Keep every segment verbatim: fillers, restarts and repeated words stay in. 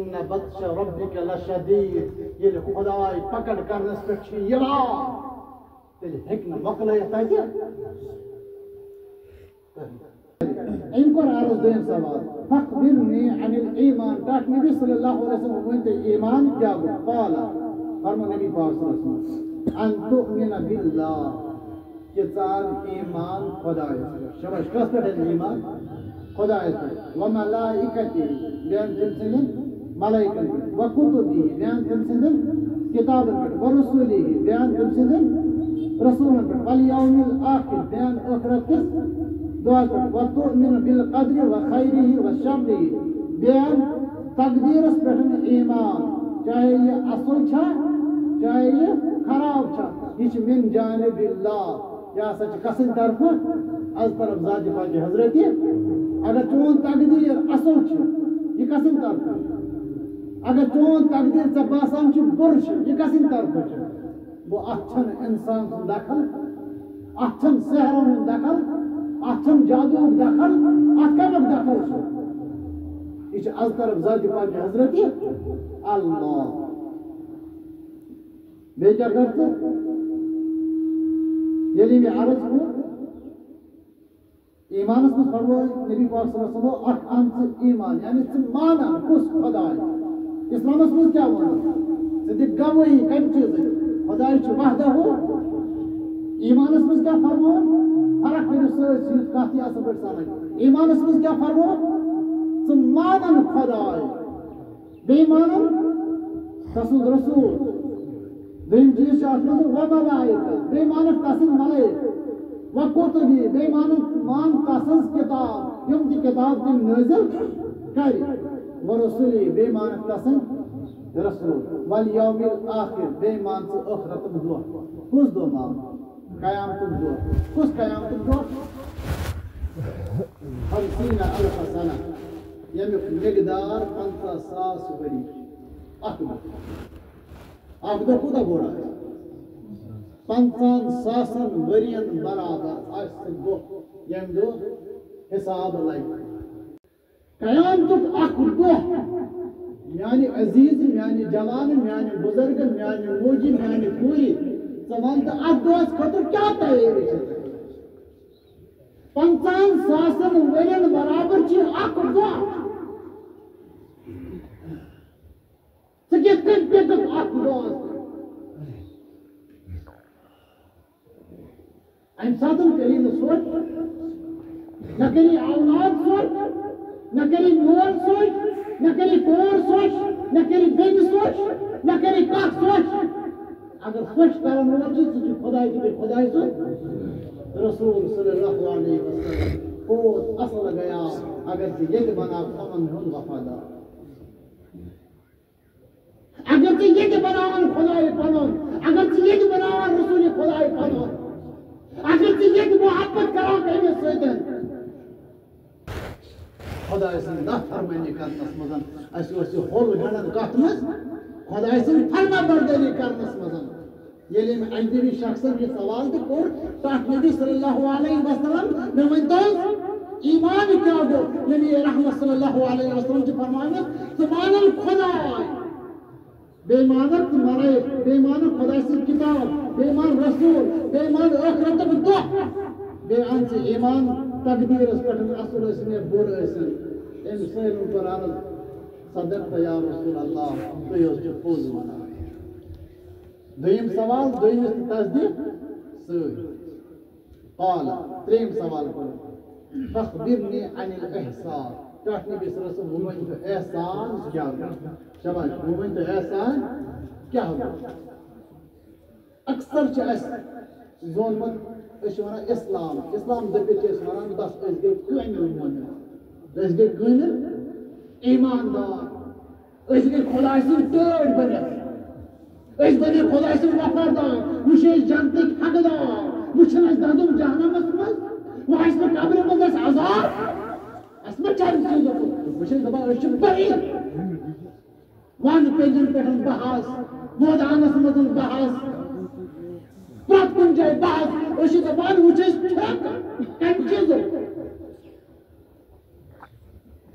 إن بطش ربك لشديد، ییٚلہِ خۄداے پکڑ کرنس پٮ۪ٹھ چھُ یِوان، تیٚلہِ ہیٚکہِ نہٕ مۄکلٲیِتھ تتہِ۔ أمۍ کوٚر عرض دوٚیِم سوال، فَأَخْبِرْنِي عَنِ الْإِيمَانِ، ٹاٹھۍ نبی صلی اللہ علیہ وسلم، ؤنۍ تو ایمان کیٛاہ گوٚو؟ قال، فرمو نبی پاک صلی اللہ علیہ وسلم، أَن تُؤْمِنَ بِاللَّهِ، کہِ ژٕ اَن ایمان خۄدایَس پٮ۪ٹھ۔ شاباش، کَس پٮ۪ٹھ اَن ایمان؟ خۄدایَس پٮ۪ٹھ۔ وَمَلَائِکَتِهِ، بیٚیہِ اَن تٔمۍ سٕنٛدٮ۪ن ملائکن پٮ۪ٹھ، وَکُتُبِهِ، بیٚیہِ اَن تٔمۍ سٕنٛدٮ۪ن کِتابَن پٮ۪ٹھ، وَرُسُلِهِ، بیٚیہِ اَن تٔمۍ سٕنٛدٮ۪ن رسوٗلَن پٮ۪ٹھ، وَالْيَوْمِ الْآخِرِ، بیٚیہِ اَن ٲخرت کِس دۄہَس پٮ۪ٹھ، وَتُؤْمِنُ بِالْقَدْرِ خَيْرِهِ وَشَرِّهِ، بیٚیہِ اَن تقدیٖرَس پٮ۪ٹھ ایمان، چاہے یہِ اَصٕل چھا، چاہے یہِ خراب چھا، یہِ چھِ مِن جانِبِ اللہ۔ یہِ ہسا چھِ کسٕنٛدِ طرفہٕ؟ از طرف ذاتِ پاکِ حضرتِ۔ اگر چون تقدیٖر اصٕل چھُ، یہِ کسٕنٛدِ طرفہٕ چھُ؟ اگر چون تقدیٖر ژےٚ باسان چھُ بُرٕ چھُ، یہِ کسٕنٛدِ طرفہٕ چھُ؟ گوٚو، اتھ چھَنہٕ انسان سُنٛد دخل، اتھ چھَنہٕ سحرن ہُنٛد دخل، اتھ چھَنہٕ جادوٗہُک دخل، اتھ کمیُک دخل چھُ؟ یہِ چھُ از طرف ذاتِ پاکِ حضرتِ اللہ۔ بیٚیہِ کیٛاہ کر ژٕ؟ ییٚلہِ مےٚ عرض کوٚر، ایمانس منٛز فرموو نبی پاک صلی اللہ علیہ وسلم، اکھ اَن ژٕ ایمان، یعنی ژٕ مانان کُس خداے؟ اسلامس منٛز کیٛاہ ووٚن؟ ژٕ دِ گوٲہی کمہِ چیٖزٕچ؟ خداے چھُ وحدہ۔ ایمانس منٛز کیٛاہ فرموو؟ فرق کٔرِو سۭتۍ سۭتۍ کتھ یہِ اصل پٲٹھۍ سمجھ۔ ایمانس منٛز کیٛاہ فرموو؟ ژٕ مانان خداے، بیٚیہِ مانن تسُنٛد رسول۔ دوٚیِم چیٖز چھُ اَتھ منٛز، وَمَلَائِکَتِهِ، بیٚیہِ مانَکھ تسٕنٛدۍ ملائک، وَکُتُبِهِ، بیٚیہِ مانَکھ، مان تسٕنٛز کِتاب، یِم تہِ کِتاب تٔمۍ نٲزِل کَرِ، وَرُسُلِهِ، بیٚیہِ مانَکھ تسٕنٛدۍ رسول، وَالْيَوْمِ الْآخِرِ، بیٚیہِ مان ژٕ ٲخرتُک دۄہ۔ کُس دۄہ مان؟ قیامتُک دۄہ۔ کُس قیامتُک دۄہ؟ خمسین الف سنہ، ییٚمیُک مقدار پنٛژاہ ساس ؤری۔ اکھ دۄہ، اکھ دۄہ کوٗتاہ بوٚڑ آسہِ؟ پنٛژاہن ساسن ؤرین برابر آسہِ سُہ دۄہ، ییٚمہِ دۄہ حساب لگہِ۔ قیامتُک اکھ دۄہ، میانہِ عزیز، میانہِ جوان، میانہِ بزرگ، میانہِ موجی، میانہِ کوٗرِ، ژٕ وَن تہٕ، اتھ دۄہس خٲطرٕ کیٛاہ تیٲری چھِ ژےٚ؟ پنٛژاہن ساسن ؤرین برابر چھِ اکھ دۄہ۔ ژٕ کِتھ کٔنۍ پِککھ اکھ دۄہ؟ امہِ ساتہٕ کٔری نہٕ سونچ، نہ کٔری اولاد سونچ، نہ کٔری مول سونچ، نہ کٔری کور سونچ، نہ کٔری بیٚنہِ سونچ، نہ کٔری کانٛہہ سونچ۔ اگر سونچ کرن وول چھُ، سُہ چھُ خداے تہٕ بیٚیہِ خداے سُنٛد رسول صلی اللہ علیہ وسلم۔ کوٗت اصل گیا اگر ژٕ ییٚتہِ بناو یِمن ہُنٛد وفادار۔ اگر ژٕ ییٚتہِ بناوان خداے پنُن، اگر ژٕ ییٚتہِ بناوان رسول خداے پنُن، اگر ژٕ ییٚتہِ محبت کران أمِس سۭتۍ، خداے سٕنٛز نافرمٲنی کرنس منٛز، اَسہِ اوس یہِ ہوٚل گنٛڈان کتھ منٛز؟ خداے سٕنٛز فرما بردٲری کرنس منٛز۔ ییٚلہِ أمۍ اجنبی شخصن یہِ سوال تہِ کوٚر، تتھ نبی صلی اللہ علیہ وسلم، مےٚ ؤنۍ تو، ایمان کیٛاہ گوٚو؟ نبی رحمت صلی اللہ علیہ وسلم چھِ فرماوان، ژٕ مانن خداے، بیٚیہِ مانن ژٕ ملائک، بیٚیہِ مانن خداے سٕنٛز کتاب، بیٚیہِ مان رسول، بیٚیہِ مان ٲخرتُک دۄہ، بیٚیہِ ان ژٕ ایمان تقدیرس پٮ۪ٹھ، اصل ٲسِن یا بُرٕ ٲسِن۔ أمۍ سٲلِم کوٚر عرض، صدقت یا رسول اللہ، تُہۍ حظ چھِو پوٚز ونان۔ دوٚیِم سوال، دوٚیمِس تہِ تصدیٖق سۭتۍ۔ قال، ترٛیٚیِم سوال کوٚر، فَأَخْبِرْنِي عَنِ الْإِحْسَانِ۔ ٹاٹھۍ نبی صلی اللہ علیہ وسلم، وۄنۍ ؤنۍ تو احسان کیٛاہ گوٚو؟ شاباش، وۄنۍ ؤنۍ تو احسان کیٛاہ گوٚو؟ اکثر چھِ اَسہِ زونمُت، أسۍ چھِ وَنان اِسلام، اِسلام دٔپِتھ چھِ أسۍ وَنان، بس أسۍ گٔے کٲمِل مؤمن، أسۍ گٔے کٲمِل ایٖماندار۔ أسۍ گٔے خۄداے سٕنٛدۍ ٹٲٹھۍ بٔنِتھ۔ أسۍ بَنے خۄداے سٕنٛدۍ وفادار۔ وۄنۍ چھِ أسۍ جنتٕکۍ حقدار۔ وۄنۍ چھِنہٕ اَسہِ دَزُن جہنمَس منٛز۔ وۄنۍ آسہِ نہٕ قبرِ منٛز اَسہِ عذاب۔ اَسہِ ما چھِ اَمہِ چیٖزُک؟ وۄنۍ چھِ أسۍ دَپان، أسۍ چھِ بٔری۔ وَن پیٚجَن پٮ۪ٹھ بحث، مٲدانَس منٛز بحث، پرٛٮ۪تھ کُنہِ جایہِ بحث۔ أسۍ چھِ دَپان، وۄنۍ چھِ أسۍ ٹھیکہٕ کَمہِ چیٖزُک؟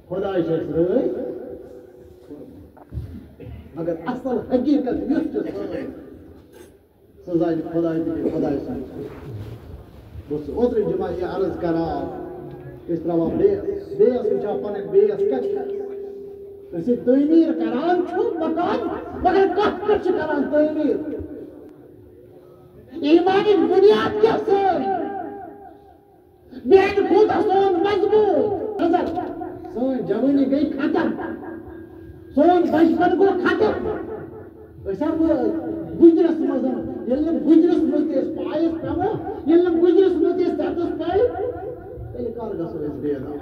خۄداے چھِ اَسہِ رٲضۍ۔ مگر اصل حقیقت یُس چھُ سٲنۍ، سُہ زانہِ خۄداے تہِ بیٚیہِ خۄداے سُنٛد۔ بہٕ اوسُس اوترٕ جمعہ یہِ عرض کران، أسۍ ترٛاوان بیس، بیس وٕچھان پنٕنۍ بیس کتہِ چھِ۔ أسۍ ییٚتہِ تعمیٖر کران چھُ مکان، مگر کتھ پٮ۪ٹھ چھِ کران تعمیٖر؟ ایمانٕچ بُنیاد کیٛاہ سٲنۍ؟ بیٚیہِ کوٗتاہ سون مضبوٗط نظر، سٲنۍ جوٲنی گٔے ختم، سون بچپن گوٚو ختم۔ أسۍ ہا وٲتۍ گُجرس منٛز، ییٚلہِ نہٕ گُجرس منٛز تہِ أسۍ پایس پٮ۪مو، ییٚلہِ نہٕ گُجرس منٛز تہِ أسۍ ژٮ۪تس پٮ۪و، تیٚلہِ کر گژھو أسۍ بیدار؟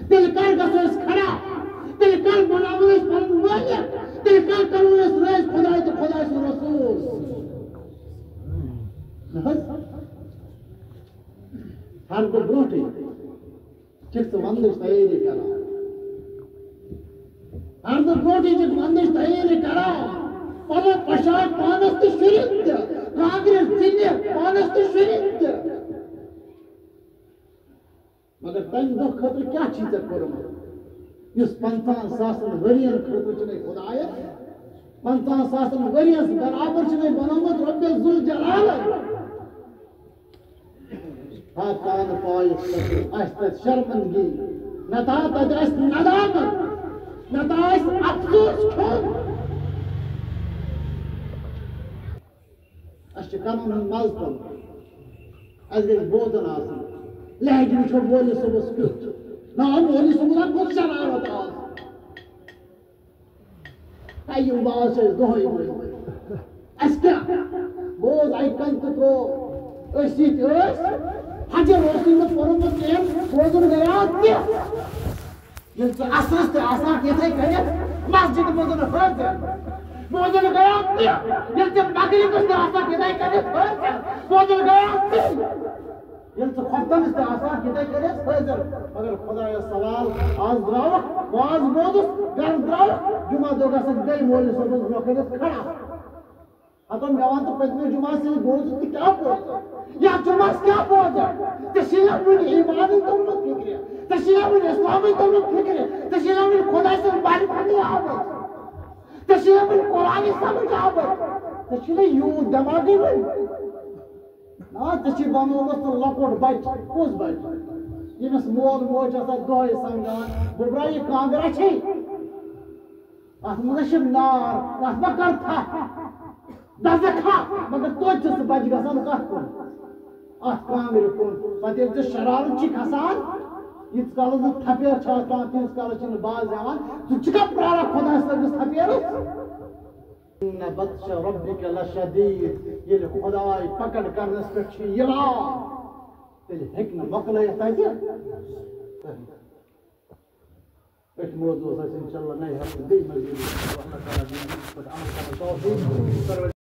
تیٚلہِ کر گژھو أسۍ کھڑا؟ تیٚلہِ کر بناوو أسۍ پنُن مٲلِک؟ تیٚلہِ کر کرو أسۍ رٲضۍ خۄداے تہٕ خۄداے سُنٛد رسول؟ نہ حظ۔ ہر دۄہ برونٛٹھٕے چھِکھ ژٕ ونٛدٕچ تیٲری کران۔ ہر دۄہ برونٛٹھٕے چھِکھ ونٛدٕچ تیٲری کران۔ پلو پوشاک پانس تہٕ شُرٮ۪ن تہِ، کانٛگرِ ژِنہِ پانس تہٕ شُرٮ۪ن تہِ۔ مگر تمہِ دۄہ خٲطرٕ کیٛاہ چھُے ژےٚ کوٚرمُت؟ یُس پنٛژاہن ساسن ؤرین خٲطرٕ چھُنَے خۄدایس، پنٛژاہن ساسن ؤرین برابر چھُنَے بنومُت رۄبِ ذوالجلالن۔ ہا پانہٕ پایس پٮ۪ٹھ آسہِ تتہِ شرمندگی، نتہٕ ہا تتہِ آسہِ ندامت، نتہٕ آسہِ افسوس کھیوٚن۔ اَسہِ چھُ کَنَن ہُنٛد مَزٕ تُلُن۔ اَسہِ گژھِ بوزُن آسُن۔ لہجہِ وٕچھو مولوی صٲبَس کیُتھ چھُ۔ نا، مولوی صٲبَس ہا کھوٚت شرارت آز۔ اَیوب آز چھِ أسۍ دۄہَے وۄنۍ۔ اَسہِ کیٛاہ؟ بوز اَکہِ کَنہِ تہٕ ترٛوو۔ أسۍ یِتھ ٲسۍ۔ حجر اوسُے نہٕ پوٚرمُت کینٛہہ، بوزُن گٔیاو تہِ۔ ییٚلہِ ژٕ عصرس تہِ آسان یِتھَے کٔنٮ۪تھ مسجدِ منٛز حٲضِر، بوزُن گٔیو تہِ۔ ییٚلہِ ژٕ مغربس تہِ آسان یِتھَے کٔنٮ۪تھ حٲضِر، بوزُن گٔیو تہِ۔ ییٚلہِ ژٕ خۄفتنس تہِ آسان یِتھَے کٔنٮ۪تھ حٲضِر، مگر خۄدایس سوال، آز درٛاوکھ، واز بوزُس، گرٕ درٛاوکھ، جمعہ دۄہ گژھکھ بیٚیہِ مولوی صٲبس برونٛہہ کٔنٮ۪تھ کھڑا۔ ہتن مےٚ وَن تہٕ پٔتمہِ جمعہ سۭتۍ بوزُتھ تہٕ کیٛاہ بوزُتھ؟ یَتھ جمعس کیٛاہ بوزُتھ؟ ژےٚ چھُے نا وُنہِ ایمانٕے توٚرمُت فِکرِ؟ ژےٚ چھُے نا وُنہِ اِسلامٕے توٚرمُت فِکرِ؟ ژےٚ چھُے نا وُنہِ خۄداے سٕنٛز معرفت تہِ آمٕژ؟ ژےٚ چھُے نا وُنہِ قرآنٕے سمجھ آمُت؟ ژےٚ چھُے نا یوٗت دٮ۪ماغٕے وُنہِ؟ آ، ژےٚ چھُے بنوومُت سُہ لۄکُٹ بچہٕ۔ کُس بچہٕ؟ ییٚمِس مول موج آسان دۄہے سمجھاوان، گوٚبرا، یہِ کانٛگرا چھے؟ اتھ منٛز چھِ نار، اتھ ما کر تھپھ؟ دزکھ ہا، مگر توتہِ چھُ سُہ بچہِ گژھان کتھ کُن؟ اتھ کانٛگرِ کُن۔ پتہٕ ییٚلہِ ژےٚ شرارت چھِ کھسان، ییٖتِس کالس نہٕ تھپیر چھِ اتھ پٮ۪وان، تیٖتِس کالس چھِنہٕ باز یِوان۔ ژٕ چھُکھا پراران خۄداے صٲبنِس تھپیرس؟ ان بطش ربک لشدید، ییٚلہِ خۄداے پکڑ کرنس پٮ۪ٹھ چھُ یِوان، تیٚلہِ ہیٚکہِ نہٕ مۄکلٲیِتھ تتہِ۔ أتھۍ موضوعس آسہِ انشاءاللہ نَیہِ ہفتہٕ بیٚیہِ مزید۔ اللہ تعالیٰ دِیِن اَتھ پٮ۪ٹھ عمل کرنٕچ توفیٖق۔